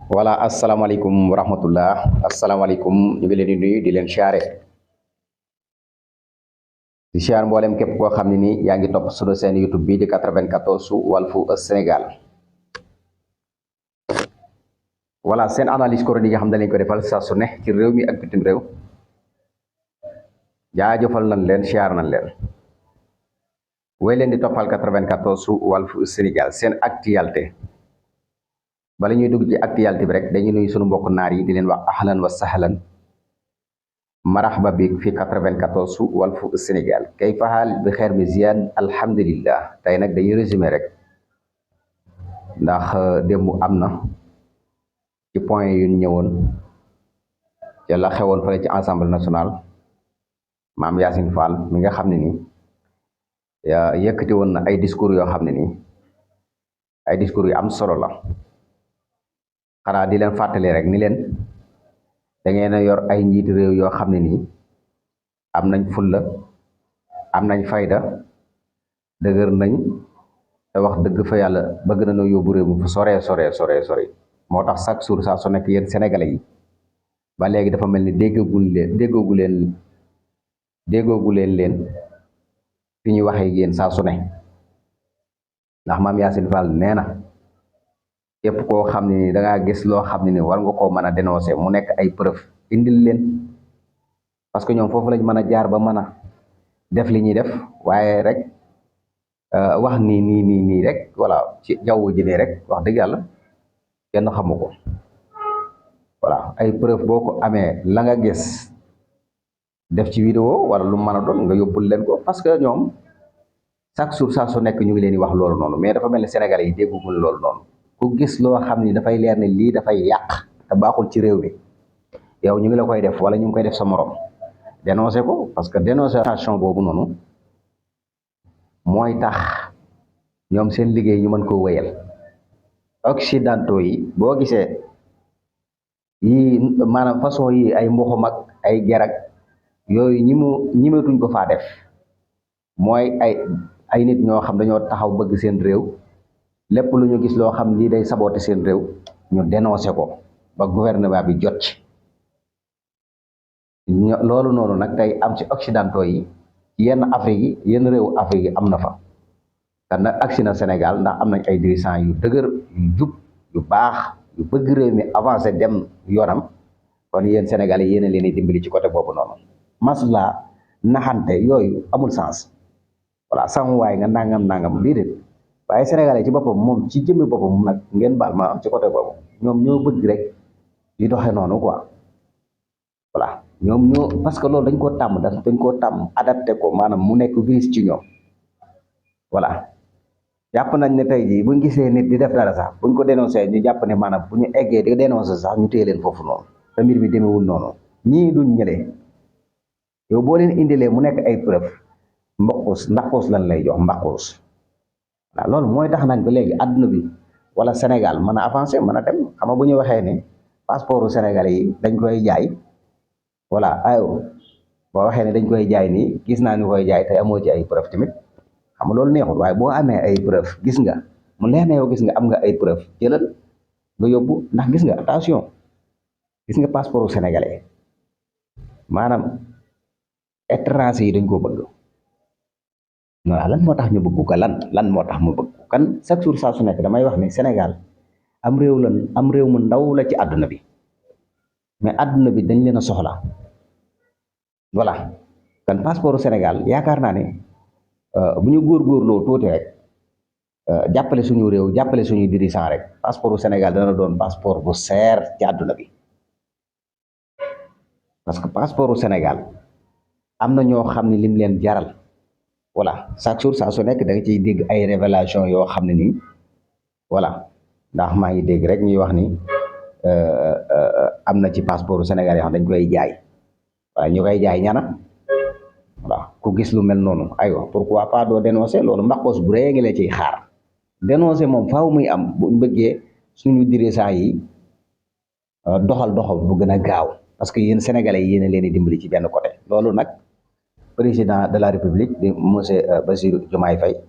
voilà asalaamaaleykum wa rahmatullah asalaamaaleykum ñu ngi leen di nuyu di leen siyaare di siyaar mboolem képp koo xam ne ni yaa ngi topp sunu seen YouTube bii di 94 su Walfu Sénégal voilà seen analyse chronique yi nga xam ne lañ ko defal saa su ne ci réew mi ak bitim réew jaajëfal nañ leen siyaar nañ leen way leen di toppal 94 su Walfu Sénégal seen actualité bala ñuy dugg ci actualité bi rek dañuy nuyu sunu mbokk naar yi di leen wax ahlan wa sahlan marhaba bi fi 94 su Walfu Sénégal kay faxaal bi xeer mi ziyan alhamdulillah tey nag dañuy résumé rek ndax démb am na ci point yu ñëwoon ca la xewoon fële ci Assemblée nationale maam Yacine Fall mi nga xam ne ni yëkkati woon na ay discours yoo xam ne nii ay discours yu am solo la xanaa di leen fàttali rek ni leen da ngeen a yor ay njiiti réew yoo xam ne nii am nañ fulla am nañ fayda dëgër nañ te wax dëgg fa yàlla bëgg nañoo yóbbu réew mi fu sore moo tax chaque jour saa su nekk yéen sénégalais yi ba léegi dafa mel ni déggoogu leen fi ñuy waxee yéen saa su ne ndax maam Yacine Fall nee na képp koo xam ne ni da ngaa gis loo xam ne ni war nga koo mën a dénoncer mu nekk ay preuve indil leen parce que ñoom foofu lañ mën a jaar ba mën a def li ñuy def waaye rek wax nii rek voilà ci jaww ji nii rek wax dëgg yàlla kenn xamu ko voilà ay preuve boo ko amee la nga gis def ci vidéo wala lu mën a doon nga yóbbul leen ko parce que ñoom chaque jour saa su nekk ñu ngi leen di wax loolu noonu mais dafa mel ni sénégalais yi déggugul loolu noonu ku gis loo xam ni dafay leer ne lii dafay yàq te baaxul ci réew mi yow ñu ngi la koy def wala ñu ngi koy def sa morom dénoncé ko parce que dénonciation boobu noonu mooy tax ñoom seen liggéey ñu mën ko wéyal occidentaux yi boo gisee yi maanaam façon yi ay mboxum ak ay gerag yooyu ñimetuñ ko faa def mooy ay nit ñoo xam dañoo taxaw bëgg seen réew lépp lu ñu gis loo xam lii day saboter seen réew ñu dénoncé ko ba gouvernement bi jot ci loolu noonu nag tey am ci occidentaux yi yenn Afrique yi yenn réewu Afrique yi am na fa te nag agsi na Sénégal ndax am nañ ay dirigeants yu dëgër yu jub yu baax yu bëgg réew mi avancé dem yoonam kon yéen Sénégal yi yéen a leen di dimbali ci côté boobu noonu masla naxante yooyu amul sens voilà sama waay nga nangam déedéet waaye sénégalais ci boppam moom ci jëmmi boppam nag ngeen baal ma ci côté boobu ñoom ñoo bëgg rek di doxee noonu quoi voilà ñoom ñoo parce que loolu dañ koo tàmm dañ koo tàmm adapté ko maanaam mu nekk virus ci ñoom voilà jàpp nañ ne tey jii buñ gisee nit di def dara sax buñ ko dénoncé ñu jàpp ne maanaam bu ñu eggee di dénoncé sax ñu téye leen foofu noonu te mbir mi demewul noonu ñii duñ ñëlee yow boo leen indilee mu nekk ay preuve ndaxuus lan lay jox mbaquus waaw loolu mooy tax nag ba léegi àdduna bi wala Sénégal mën a avancé mën a dem xam nga bu ñu waxee ne passeport sénégalais yi dañ koy jaay voilà ayo boo waxee ne dañ koy jaay nii gis naa ni koy jaay te amoo ci ay preuve tamit xam nga loolu neexul waaye boo amee ay preuve gis nga mu leer na yow gis nga am nga ay preuve jëlal nga yóbbu ndax gis nga attention gis nga passeport sénégalais maanaam étranger yi dañ koo bëgg waaw lan moo tax ñu bëgg ko lan moo tax mu bëgg kan chaque jour saa su nekk damay wax ni Sénégal am réew mu ndaw la ci àdduna bi mais àdduna bi dañ leen a soxla voilà kan passeport Sénégal yaakaar naa ne bu ñu góorgóorloo tuuti rek jàppale suñu réew jàppale suñuy dirigeant rek passeport Sénégal dana doon passeport bu seer ci àdduna bi parce que passeport Sénégal am na ñoo xam ne lim leen jaral voilà chaque jour saa su nekk da nga ciy dégg ay révélation yoo xam ne nii voilà ndax maa ngi dégg rek ñuy wax ni am na ci passeport Sénégal yoo xam dañ koy jaay voilà ñu koy jaay ñana voilà ku gis lu mel noonu aywa pourquoi pas doo dénoncer loolu mbaqoos bu rëy nga la ciy xaar dénoncer moom faaw muy am buñ bëggee suñu dirigeant yi doxal bu gën a gaaw parce que yéen sénégalais yi yéen a leen di dimbali ci benn côté loolu nag président de la république di monsieur Bassirou Diomaye Faye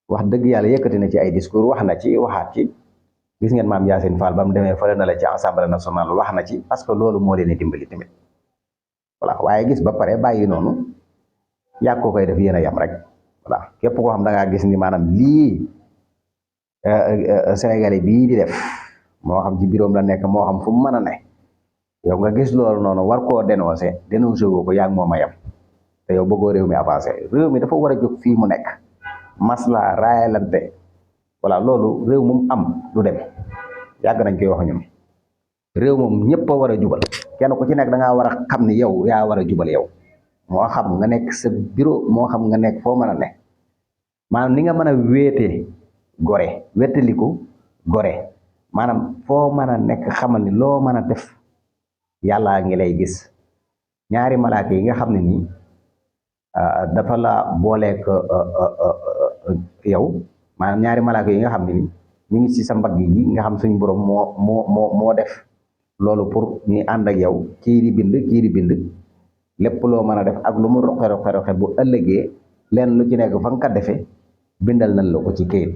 wax dëgg yàlla yëkkati na ci ay discours wax na ci waxaat ci gis ngeen maam Yacine Fall ba mu demee fële na la ci assemblée nationale wax na ci parce que loolu moo leen di dimbali tamit voilà waaye gis ba pare bàyyi noonu yàgg ko koy def yéen a yam rek voilà képp koo xam da ngaa gis ni maanaam lii Sénégalais bii di def moo xam ci biroom la nekk moo xam fu mu mën a ne yow nga gis loolu noonu war koo dénoncé woo ko yaa ngi moom a yem te yow bëggoo réew mi avancé réew mi dafa war a jóg fii mu nekk masla raayalante voilà loolu réew moom am du dem yàgg nañ koy wax ñun réew moom ñëpp a war a jubal kenn ku ci nekk da ngaa war a xam ni yow yaa war a jubal yow moo xam nga nekk sa bureau moo xam nga nekk foo mën a ne maanaam ni nga mën a wéetee gore wéttaliku gore maanaam foo mën a nekk xamal ni loo mën a def yàlla ngi lay gis ñaari malaaka yi nga xam ne nii dafa la booleek yow maanaam ñaari malaaka yi nga xam ne ni ñu ngi ci sa mbagg yi nga xam suñu borom moo def loolu pour ñuy ànd ak yow kii di bind lépp loo mën a def ak lu mu roxe bu ëllëgee leen lu ci nekk fa nga ko defee bindal nañ la ko ci këyit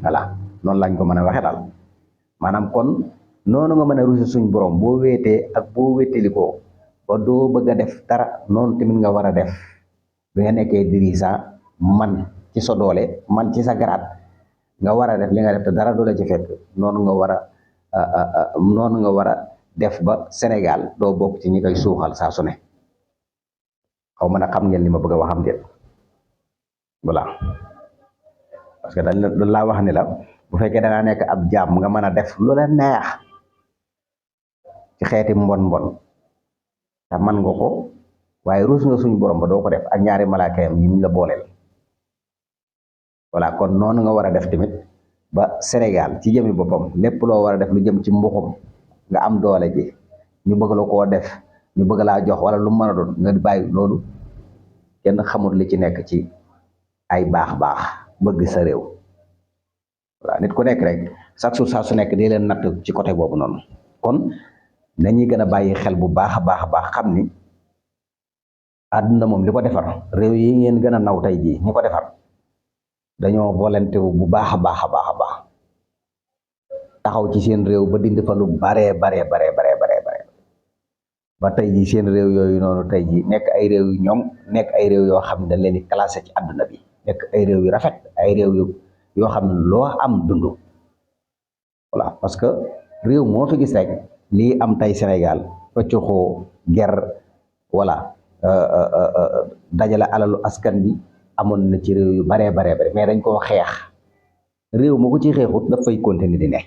voilà noonu lañ ko mën a waxe daal maanaam kon noonu nga mën a rusi suñ borom boo wéetee ak boo wéttalikoo ba doo bëgg a def dara noonu tamit nga war a def bi nga nekkee dirigeant man ci sa doole man ci sa garaat nga war a def li nga def te dara du la ci fekk noonu nga war a def ba Sénégal doo bokk ci ñi koy suuxal saa su ne xaw ma ne xam ngeen li ma bëgg a waxam déet voilà parce que dañ laa wax ni la bu fekkee da ngaa nekk ab jaam nga mën a def lu la neex ci xeeti mbon te man nga ko waaye ruus nga suñu borom ba doo ko def ak ñaari malaakayam yi ñu la booleel voilà kon noonu nga war a def tamit ba Sénégal ci jëmi boppam lépp loo war a def lu jëm ci mbuxum nga am doole ji ñu bëgg la koo def ñu bëgg laa jox wala lu mën a doon nga bàyyi loolu kenn xamul li ci nekk ci ay baax bëgg sa réew voilà nit ku nekk rek chaque jour saa su nekk di leen natt ci côté boobu noonu kon nañuy gën a bàyyi xel bu baax a baax xam ni àdduna moom li ko defar réew yi ngeen gën a naw tey jii ñi ko defar dañoo volonté wu bu baax a baax taxaw ci seen réew ba dindi fa lu bare ba tey jii seen réew yooyu noonu tey jii nekk ay réew yu ñoom nekk ay réew yoo xam ne dañ leen di classé ci àdduna bi nekk ay réew yu rafet ay réew yoo xam ne loo am dund voilà parce que réew moo fi gis rek lii am tey Sénégal pëccoxoo ger voilà dajale alalu askan bi amoon na ci réew yu bare mais dañ koo xeex réew moo ko ci xeexut daf fay continuer di ne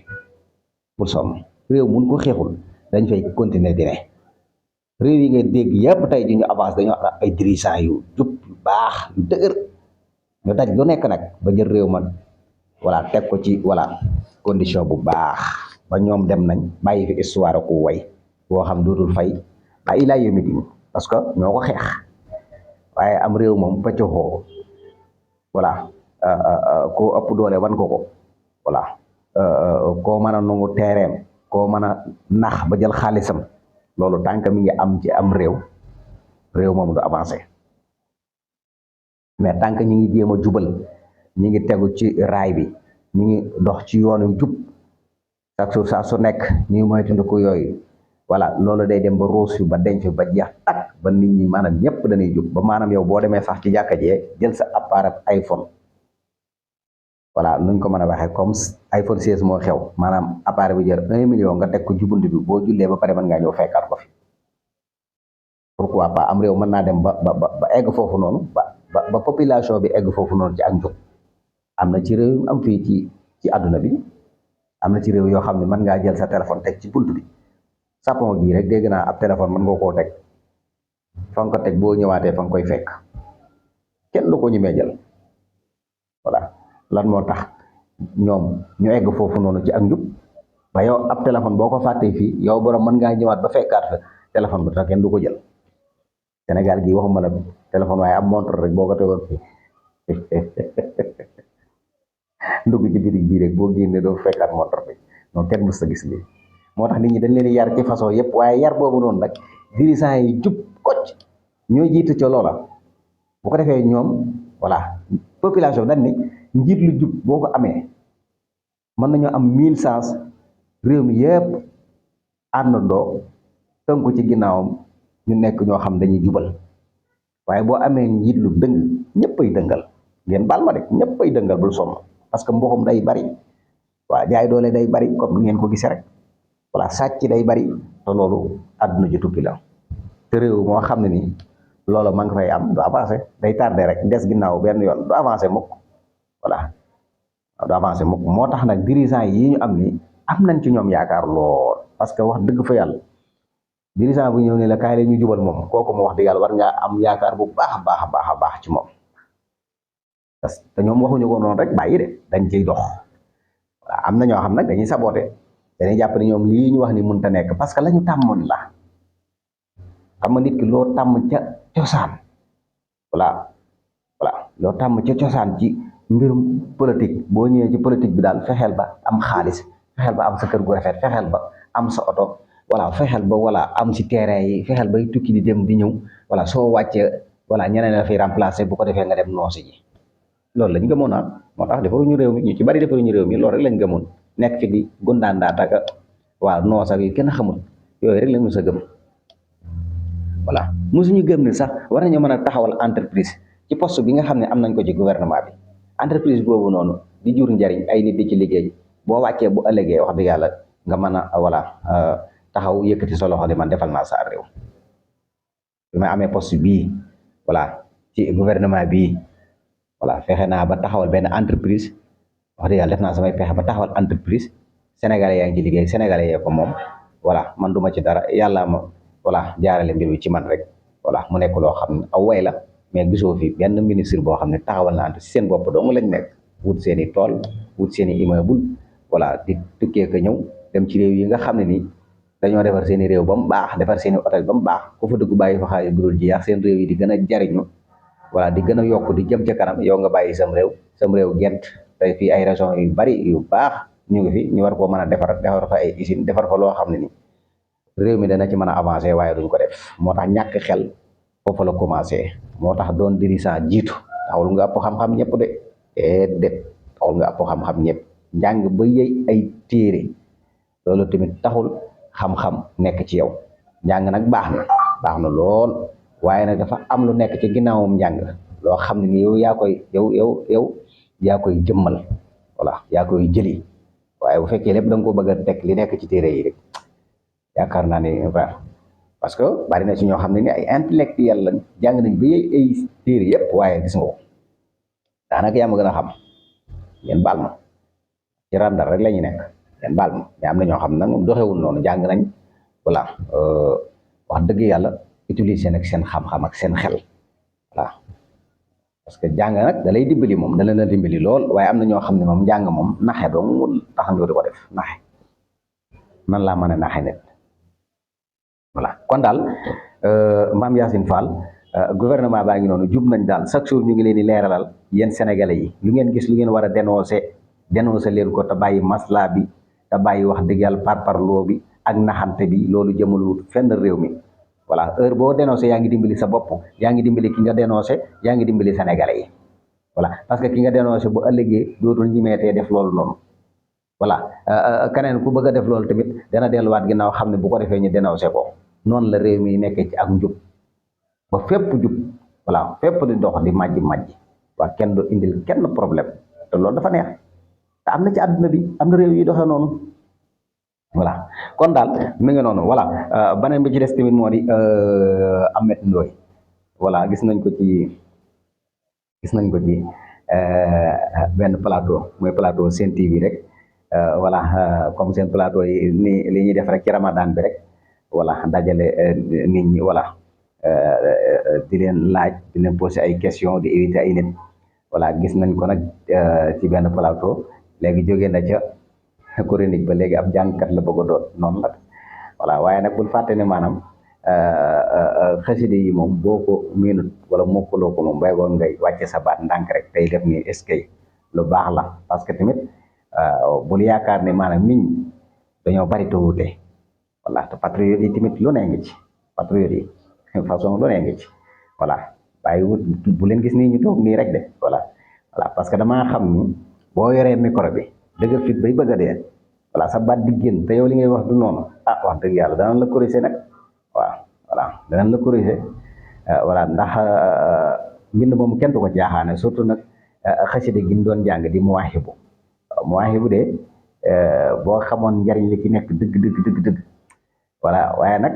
pour somm réew mun ko xeexul dañ fay continuer di ne réew yi nga dégg yëpp tey di ñu avance dañoo am ay dirigeants yu jub yu baax yu dëgër ñu daj lu nekk nag ba jël réew man voilà teg ko ci voilà condition bu baax ba ñoom dem nañ bàyyi fi histoire ku way boo xam dootul fay ba ilaa yawmi diin parce que ñoo ko xeex waaye am réew moom pëccoxoo voilà koo ëpp doole wan ko voilà koo mën a nangu teereem koo mën a nax ba jël xaalisam loolu tànk mi ngi am ci am réew moom du avancé mais tànk ñi ngi jéem a jubal ñi ngi tegu ci raay bi ñi ngi dox ci yoonu jub chaque jour saa su nekk ñi ngi moytandiku yooyu voilà loolu day dem ba ruus fi ba denc ba jeex tak ba nit ñi maanaam ñëpp dañuy jub ba maanaam yow boo demee sax ci jàkka jee jël sa appareil iPhone voilà nuñ ko mën a waxee comme iPhone 16 moo xew maanaam appareil bi jël 1 million nga teg ko ci bunt bi boo jullee ba pare mën ngaa ñëw fekkaat ko fi pourquoi pas am réew mën naa dem ba egg foofu noonu ba population bi egg foofu noonu ci ak njub am na ci réew yu am fii ci àdduna bi am na ci réew yoo xam ne mën ngaa jël sa téléphone teg ci bunt bi sapon gii rek dégg naa ab téléphone mën nga koo teg fa nga ko teg boo ñëwaatee fa nga koy fekk kenn du ko ñemee jël voilà lan moo tax ñoom ñu egg foofu noonu ci ak njub ba yow ab téléphone boo ko fàttee fii yow borom mën ngaa ñëwaat ba fekkaat fa téléphone bi tax kenn du ko jël Sénégal gii waxuma la téléphone waaye ab montre rek boo ko tegoon fii dugg ci bitig bii rek boo génnee doo fekkaat montre bi non kenn mës a gis lii moo tax nit ñi dañ leen di yar ci façon yëpp waaye yar boobu noonu nag dirigeants yi jub kocc ñoo jiitu ca loola bu ko defee ñoom voilà population dañ ni njiit lu jub boo ko amee mën nañu am 1000 sens réew mi yëpp àndandoo tënku ci ginnaawam ñu nekk ñoo xam dañuy jubal waaye boo amee njiit lu dëng ñëpp ay dëngal ngeen baal ma rek ñëpp ay dëngal bul sonn parce que mboxum day bari waaw jaay doole day bari comme ni ngeen ko gisee rek voilà sàcc day bari te loolu àdduna ji tukki la te réew moo xam ne nii loolu ma nga fay am du avancé day tardé rek des ginnaaw benn yoon du avancé mukk voilà du avancé mukk moo tax nag dirigeant yi ñu am ni am nañ ci ñoom yaakaar lool parce que wax dëgg fa yàlla dirigeant bu ñëw ne la kaay la ñu jubal moom kooku mu wax dëgg yàlla war ngaa am yaakaar bu baax a baax a baax a baax ci moom parce que ñoom waxuñu ko noonu rek bàyyi de dañ ciy dox voilà am na ñoo xam nag dañuy saboté dañuy jàpp ne ñoom lii ñu wax ni mënut a nekk parce que la ñu tàmmoon la xam nga nit ki loo tàmm ca cosaan voilà voilà loo tàmm ca cosaan ci mbirum politique boo ñëwee ci politique bi daal fexeel ba am xaalis fexeel ba am sa kër gu rafet fexeel ba am sa oto voilà fexeel ba voilà am si terrain yi fexeel bay tukki di dem di ñëw voilà soo wàccee voilà ñeneen la fiy remplacer bu ko defee nga dem noosi ji loolu lañ gëmoon moo tax defaruñu réew mi ñu ci bari defaruñu réew mi loolu rek lañ gëmoon nekk fi di gundaandaataka waaw noosa yi kenn xamul yooyu rek lañ mës a gëm voilà mosuñu gëm ne sax war nañoo mën a taxawal entreprise ci poste bi nga xam ne am nañ ko ci gouvernement bi entreprise boobu noonu di jur njariñ ay nit di ci liggéey boo wàccee bu ëllëgee wax dëgg yàlla nga mën a voilà taxaw yëkkati sa loxo di man defal naa sa réew bi may amee poste bii voilà ci gouvernement bii voilà fexe naa ba taxawal benn entreprise wax dëgg yàlla def naa samay pexe ba taxawal entreprise sénégalais yaa ngi ci liggéey sénégalais yee ko moom voilà man duma ci dara yàlla ma voilà jaarale mbir bi ci man rek voilà mu nekk loo xam ne aw way la mais gisoo fi benn ministre boo xam ne taxawal na si seen bopp dong lañ nekk wut seen i tool wut seen i immeuble voilà di tukkee ko ñëw dem ci réew yi nga xam ne nii dañoo defar seen i réew ba mu baax defar seen i hôtel ba mu baax ku fa dugg bàyyi fa xaalis bu dul ji seen réew yi di gën a jariñu voilà di gën a yokk di jëm ca kanam yow nga bàyyi sam réew gent tey fii ay régions yu bari yu baax ñu ngi fi ñu war koo mën a defar fa ay usine defar fa loo xam ne ni réew mi dana ci mën a avancé waaye duñ ko def moo tax ñàkk xel foofu la commencé moo tax doon dirigeant jiitu taxul nga ëpp xam-xam ñëpp de déedéet taxul nga ëpp xam-xam ñëpp njàng ba yey ay téere loolu tamit taxul xam-xam nekk ci yow njàng nag baax na lool waaye nag dafa am lu nekk ci ginnaawam njàng loo xam ne ni yow yaa koy jëmmal voilà yaa koy jëli waaye bu fekkee lépp da nga ko bëgg a teg li nekk ci téere yi rek yaakaar naa ne parce que bari na ci ñoo xam ne ni ay intellectuel lañ jàng nañ ba yey ay téere yëpp waaye gis nga ko daanaka yaa ma gën a xam ngeen baal ma ci randal rek la ñu nekk ngeen baal ma mais am na ñoo xam ne nag moom doxewul noonu jàng nañ voilà wax dëgg yàlla utiliser nag seen xam-xam ak seen xel voilà parce que jàng nag da lay dimbali moom da leen a dimbali lool waaye am na ñoo xam ne moom njàng moom naxe dong tax nga di ko def naxe nan laa mën a naxe nit voilà kon daal Mame Yacine Fall gouvernement baa ngi noonu jub nañ daal chaque jour ñu ngi leen di leeralal yéen sénégalais yi lu ngeen gis lu ngeen war a dénoncer leen ko te bàyyi masla bi te bàyyi wax dëgg yàlla parparloo bi ak naxante bi loolu jëmalul fenn réew mi voilà heure boo dénoncé yaa ngi dimbali sa bopp yaa ngi dimbali ki nga dénoncé yaa ngi dimbali sénégalais yi voilà parce que ki nga dénoncé bu ëllëgee dootul ñimeetee def loolu noonu voilà keneen ku bëgg a def loolu tamit dana delluwaat ginnaaw xam ne bu ko defee ñu dénoncé ko noonu la réew mi nekkee ci ak njub ba fépp jub voilà fépp di dox di majji waa kenn du indil kenn problème te loolu dafa neex te am na ci àdduna bi am na réew yi doxee noonu voilà kon daal mi ngi noonu voilà beneen bi ci des tamit moo di Ameth Ndoye voilà gis nañ ko ci benn plateau mooy plateau Sen TV rek voilà comme seen plateau yi ni li ñuy def rek ci Ramadan bi rek voilà dajale nit ñi voilà di leen laaj di leen poser ay question di invité ay nit voilà gis nañ ko nag ci benn plateau léegi jógee na ca chronique ba léegi ab jàngkat la bëgg a doon noonu la voilà waaye nag bul fàtte ne maanaam xaside yi moom boo ko miinut wala mokkaloo ko moom bay woon ngay wàcce sa baat ndànk rek tey def ni est-ce que lu baax la parce que tamit bul yaakaar ne maanaam nit ñi dañoo bari te wuute voilà te patriote yi tamit lu ne ngi ci patriote yi façon lu ne ngi ci voilà bàyyi wut bu leen gis nii ñu toog nii rek de voilà parce que damaa xam ni boo yoree micro bi dëgër fit bay bëgg a dee voilà sa baat di génn te yow li ngay wax du noonu ah wax dëgg yàlla danañ la corriger nag waaw voilà danañ la corriger voilà ndax mbind moomu kenn du ko jaaxaane surtout nag xasida gi ñu doon jàng di Mawaahibu de boo xamoon njariñ li ci nekk dëgg dëgg dëgg dëgg voilà waaye nag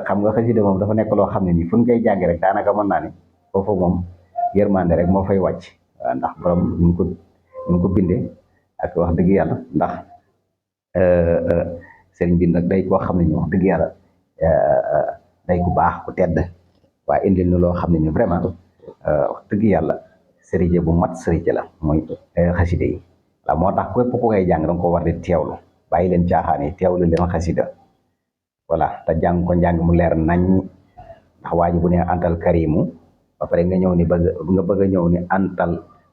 xam nga xasida moom dafa nekk loo xam ne nii fu ñu koy jàngi rek daanaka mën naa ni foofu moom yërmande rek moo fay wàcc ndax borom ñu ko bindee ak wax dëgg yàlla ndax sëriñ bi nag day koo xam ne ni wax dëgg yàlla day ku baax ku tedd waaye indil na loo xam ne ni vraiment wax dëgg yàlla sëriñ bu mat sëriñ la mooy xasida yi waaw moo tax képp ku koy jàng danga ko war di teewlu bàyyi leen caaxaan yi teewlu leen xasida voilà te jàng ko njàng mu leer nañ ndax waa ji bu ne antal karimu ba pare nga ñëw ni bëgg a ñëw ni antal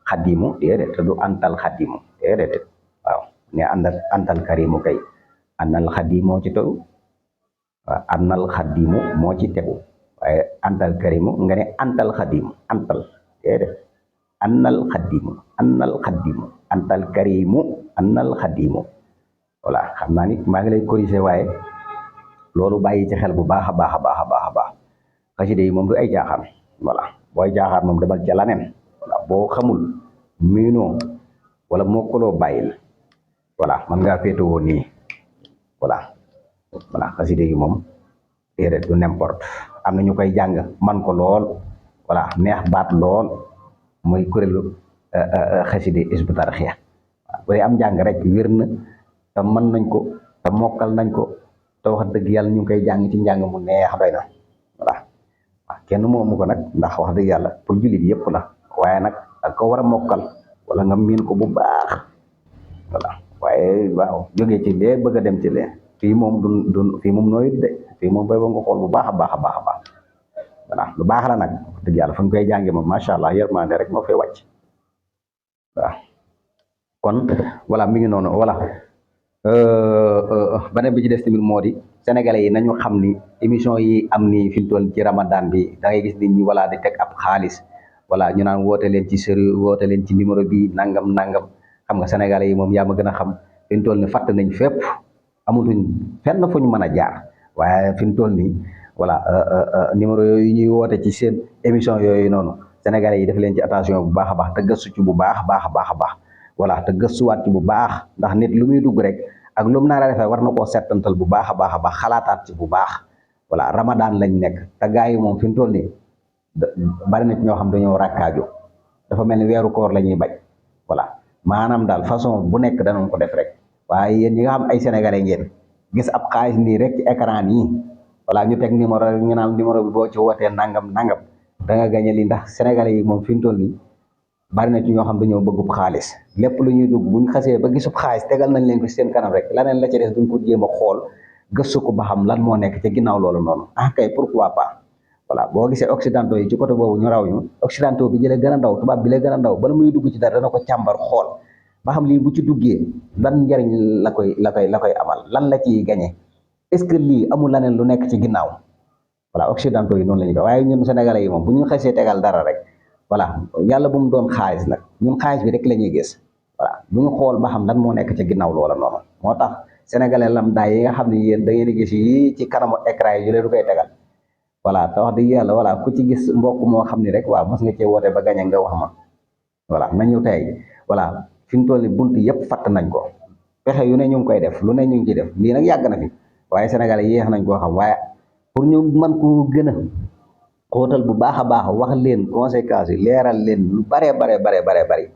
xadimu déedéet te du antal xadimu déedéet waaw ne antal karimu kay annal xadimu moo ci tegu waaw annal xadimu moo ci tegu waaye antal karimu nga ne antal xadimu antal déedéet annal xadimu antal karimu annal xadimu voilà xam naa ni maa ngi lay corriger waaye loolu bàyyi ci xel bu baax a baax a baax a baax a baax xasida yi moom du ay jaaxaan voilà booy jaaxaan moom demal ca laneen voilà boo xamul miinoo wala mokkaloo bàyyil voilà man ngaa féetewoo nii voilà xasida yi moom déedéet du n'importe am na ñu koy jàng man ko lool voilà neex baat lool mooy kuréelu xasida Hizbut Tarqiyyah bu dee am njàng rek wér na te mën nañ ko te mokkal nañ ko te wax dëgg yàlla ñu ngi koy jàng ci njàng mu neex doy na voilà kenn moomu ko nag ndax wax dëgg yàlla pour jullit yëpp la waaye nag ak ko war a mokkal wala nga miin ko bu baax voilà waaye waaw jógee ci lee bëgg a dem ci lee fii moom du fii moom nooyut de fii moom bay ba nga xool bu baax a baax a baax a baax voilà lu baax la nag wax dëgg yàlla fu ñu koy jàngee moom macha allah yërmande rek moo fay wàcc waaw kon voilà mi ngi noonu voilà beneen bi ci des tamit moo di sénégalais yi nañu xam ni émission yi am ni fi mu toll ci ramadan bi da ngay gis nit ñi wala di teg ab xaalis voilà ñu naan woote leen ci série woote leen ci numéro bi nangam xam nga sénégalais yi moom yaa ma gën a xam fi mu toll ni fatt nañ fépp amatuñ fenn fu ñu mën a jaar waaye fi mu toll nii voilà numéro yooyu ñuy woote ci seen émission yooyu noonu sénégalais yi def leen ci attention bu baax a baax te gëstu ci bu baax a baax a baax a baax voilà te gëstuwaat ci bu baax ndax nit lu muy dugg rek ak lu mu nar a defee war na koo settantal bu baax a baax a baax xalaataat ci bu baax voilà ramadan lañ nekk te gars yi moom fi mu toll nii bari na ci ñoo xam dañoo rakkaaju dafa mel ni weeru koor la ñuy bañ voilà maanaam daal façon bu nekk danañ ko def rek waaye yéen ñi nga xam ay sénégalais ngeen gis ab xaalis nii rek ci écran yi voilà ñu teg numéro rek ñu naan numéro bi boo ci wootee nangam da nga gañe li ndax sénégalais yi moom fi mu toll nii bari na ci ñoo xam dañoo bëggub xaalis lépp lu ñuy dugg buñ xasee ba gisub xaalis tegal nañ leen ko seen kanam rek laneen la ci des duñ ko jéem a xool gëstu ko ba xam lan moo nekk ci ginnaaw loolu noonu ah kay pourquoi pas voilà boo gisee occidentaux yi ci côté boobu ñu raw ñu occidentaux bi jëlee gën a ndaw tubaab bi la gën a ndaw bala muy dugg ci dara dana ko càmbar xool ba xam lii bu ci duggee lan njariñ la koy amal lan la ciy gañe est-ce que lii amul laneen lu nekk ci ginnaaw voilà occidentaux yi noonu la ñu ko waaye ñun sénégalais yi moom bu ñu xasee tegal dara rek voilà yàlla bu mu doon xaalis nag ñun xaalis bi rek la ñuy gis voilà bu ñu xool ba xam lan moo nekk ci ginnaaw loola noonu moo tax sénégalais lambda yi nga xam ne yéen da ngeen di gis yi ci kanamu écran yi ñu leen koy tegal voilà te wax dëgg yàlla voilà ku ci gis mbokk moo xam ni rek waaw mos nga cee woote ba gañe nga wax ma voilà nañu tey voilà fi mu toll ni bunt yëpp fatt nañ ko pexe yu ne ñu ngi koy def lu ne ñu ngi ciy def lii nag yàgg na fi waaye sénégalais yéex nañ koo xam waaye pour ñu mën koo gën a xóotal bu baax a baax wax leen conséquences yi leeral leen lu bare bari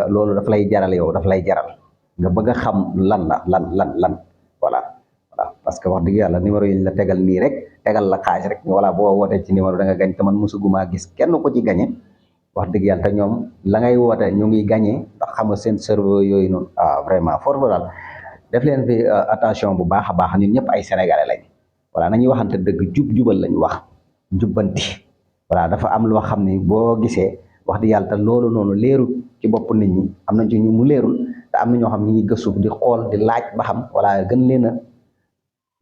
loolu daf lay jaral yow daf lay jaral nga bëgg a xam lan voilà parce que wax dëgg yàlla numéro yi ñu la tegal nii rek tegal la xaalis rek voilà boo wootee ci numéro da nga gañ te man mosuguma gis kenn ko ci gañe wax dëgg yàlla te ñoom la ngay woote ñu ngi gañe ndax xam nga seen serveur yooyu noonu vraiment fort daal def leen fi attention bu baax a baax ñun ñëpp ay sénégalais lañ voilà nañuy waxante dëgg jubal lañ wax jubbanti voilà dafa am loo xam ni boo gisee wax di yàlla te loolu noonu leerul ci bopp nit ñi am nañ ci ñu mu leerul te am na ñoo xam ñi ngi gëstu di xool di laaj ba xam voilà gën leen a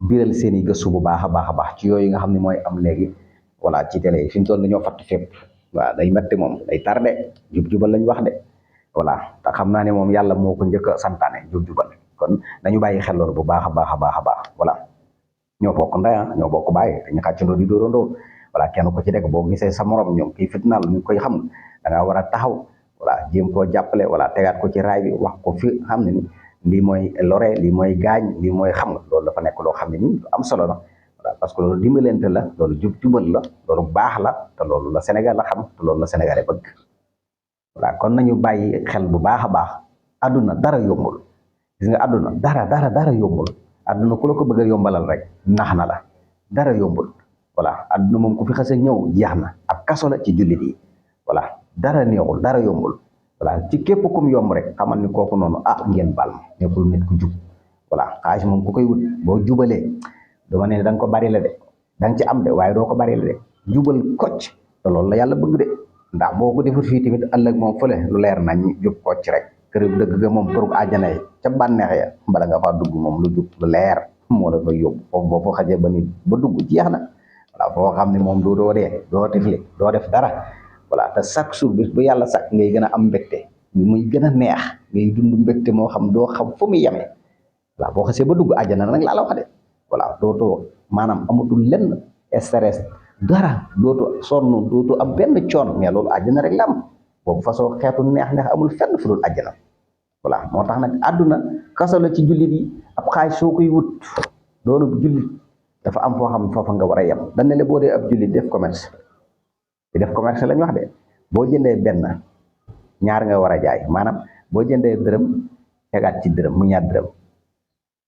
biral seen i gëstu bu baax a baax ci yooyu nga xam ne mooy am léegi voilà ci télé yi fi ñu toll dañoo fatt fépp waaw day metti moom day tardé jubal lañ wax de voilà te xam naa ne moom yàlla moo ko njëkk a santaane jub jubal kon nañu bàyyi xel loolu bu baax a baax a baax a baax voilà ñoo bokk ndey ñoo bokk bàyyi dañu xàccandoo di dóorandoo voilà kenn ko ci nekk boo gisee sa morom ñoom kii fitnaal ñu koy xam da ngaa war a taxaw voilà jéem koo jàppale voilà tegaat ko ci raay bi wax ko fi xam ne ni lii mooy lore lii mooy gaañ lii mooy xam nga loolu dafa nekk loo xam ne ni lu am solo la voilà parce que loolu dimbalante la loolu jub jubal la loolu baax la te loolu la Sénégal la xam te loolu la Sénégalais bëgg voilà kon nañu bàyyi xel bu baax a baax àdduna dara yombul gis nga àdduna dara yombul àdduna ku la ko bëgg a yombalal rek nax na la dara yombul voilà àdduna moom ku fi xase ñëw jeex na ab kaso la ci jullit yi voilà dara neexul dara yombul voilà ci képp kum yomb rek xamal ni kooku noonu ngeen bal ma nekkul nit ku jub voilà xaalis moom ku koy wut boo jubalee dama ne da nga ko bari la de da nga ci am de waaye doo ko bari la de jubal kocc te loolu la yàlla bëgg de ndax boo ko defut fii tamit ëllëg moom fële lu leer nañ jub kocc rek kër dëgg ga moom këru àjjana yi ca bànneex ya bala nga faa dugg moom lu jub lu leer moo la fa yóbbu foofu boo fa xajee ba nit ba dugg jeex na voilà foo xam ne moom doo dee doo tifli doo def dara voilà te chaque jour bis bu yàlla sàkk ngay gën a am mbégte muy gën a neex ngay dund mbégte moo xam doo xam fu muy yemee voilà boo xasee ba dugg àjjana nag laa la wax de voilà dootoo maanaam amatul lenn stress dara dootu sonn dootu am benn coon mais loolu àjjana rek la am boobu façon xeetu neex amul fenn fu dul àjjana voilà moo tax nag àdduna kaso la ci jullit yi ab xaalis soo koy wut doonu jullit dafa am foo xam foofa nga war a yem dañ ne la boo dee ab jullit def commerce di def commerce lañ wax de boo jëndee benn ñaar nga war a jaay maanaam boo jëndee dërëm tegaat ci dërëm mu ñaar dërëm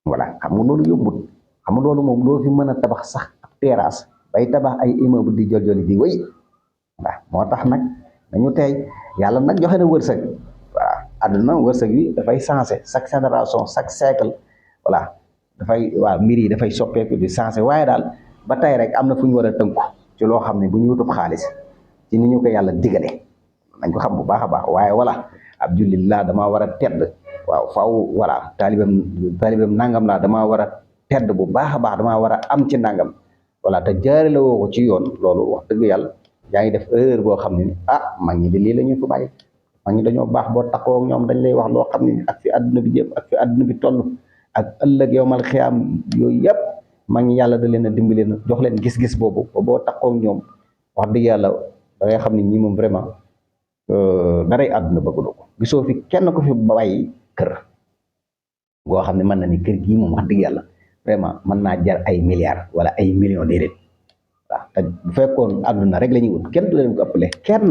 voilà xam nga loolu yombut xam nga loolu moom doo fi mën a tabax sax ab terrasse bay tabax ay immeuble di jol-joli di wéy waaw moo tax nag dañu tey yàlla nag joxe na wërsëg waaw àdduna wërsëg wi dafay changé chaque génération chaque siècle voilà dafay waaw mbir yi dafay soppeeku di changé waaye daal ba tey rek am na fu ñu war a tënku ci loo xam ne bu ñu wutub xaalis ci ni ñu ko yàlla digale nañ ko xam bu baax a baax waaye voilà ab jullit laa damaa war a tedd waaw faaw voilà taalibam nangam laa damaa war a tedd bu baax a baax damaa war a am ci nangam voilà te jaarale woo ko ci yoon loolu wax dëgg yàlla yaa ngi def erreur boo xam ne ni mag ñi de lii la ñu fa bàyyi mag ñi dañoo baax boo takkoo ak ñoom dañ lay wax loo xam ne ak fi àdduna bi jëm ak fi àdduna bi toll ak ëllëg yow mal xiyaam yooyu yëpp mag ñi yàlla da leen a dimbali na jox leen gis-gis boobu ba boo takkoo ak ñoom wax dëgg yàlla da ngay xam ne ñii moom vraiment daray àdduna bëggulu ko gisoo fi kenn ko fi bàyyi kër goo xam ne mën na ni kër gii moom wax dëgg yàlla vraiment mën naa jar ay milliards wala ay millions déedéet waaw te bu fekkoon àdduna rek la ñuy wut kenn du leen ko ëppale kenn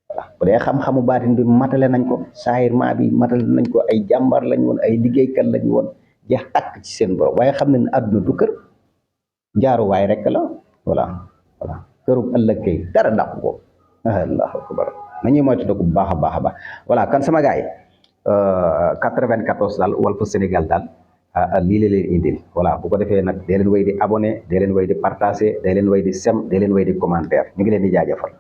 voilà bu dee xam-xamu baatin bi matale nañ ko saahirment bi matale nañ ko ay jàmbar lañ woon ay liggéeykat lañ woon jeex takk ci seen borom waaye xam ne ne àdduna du kër jaaruwaay rek la voilà këru ëllëg kay dara dàqu ko allahu akbar nañuy moytu ko bu baax a baax a baax voilà kan sama gars yi 94 daal Walfu Sénégal daal lii la leen indil voilà bu ko defee nag dee leen way di abonné dee leen way di partagé dee leen way di sem dee leen way di commentaire ñu ngi leen di jaajëfal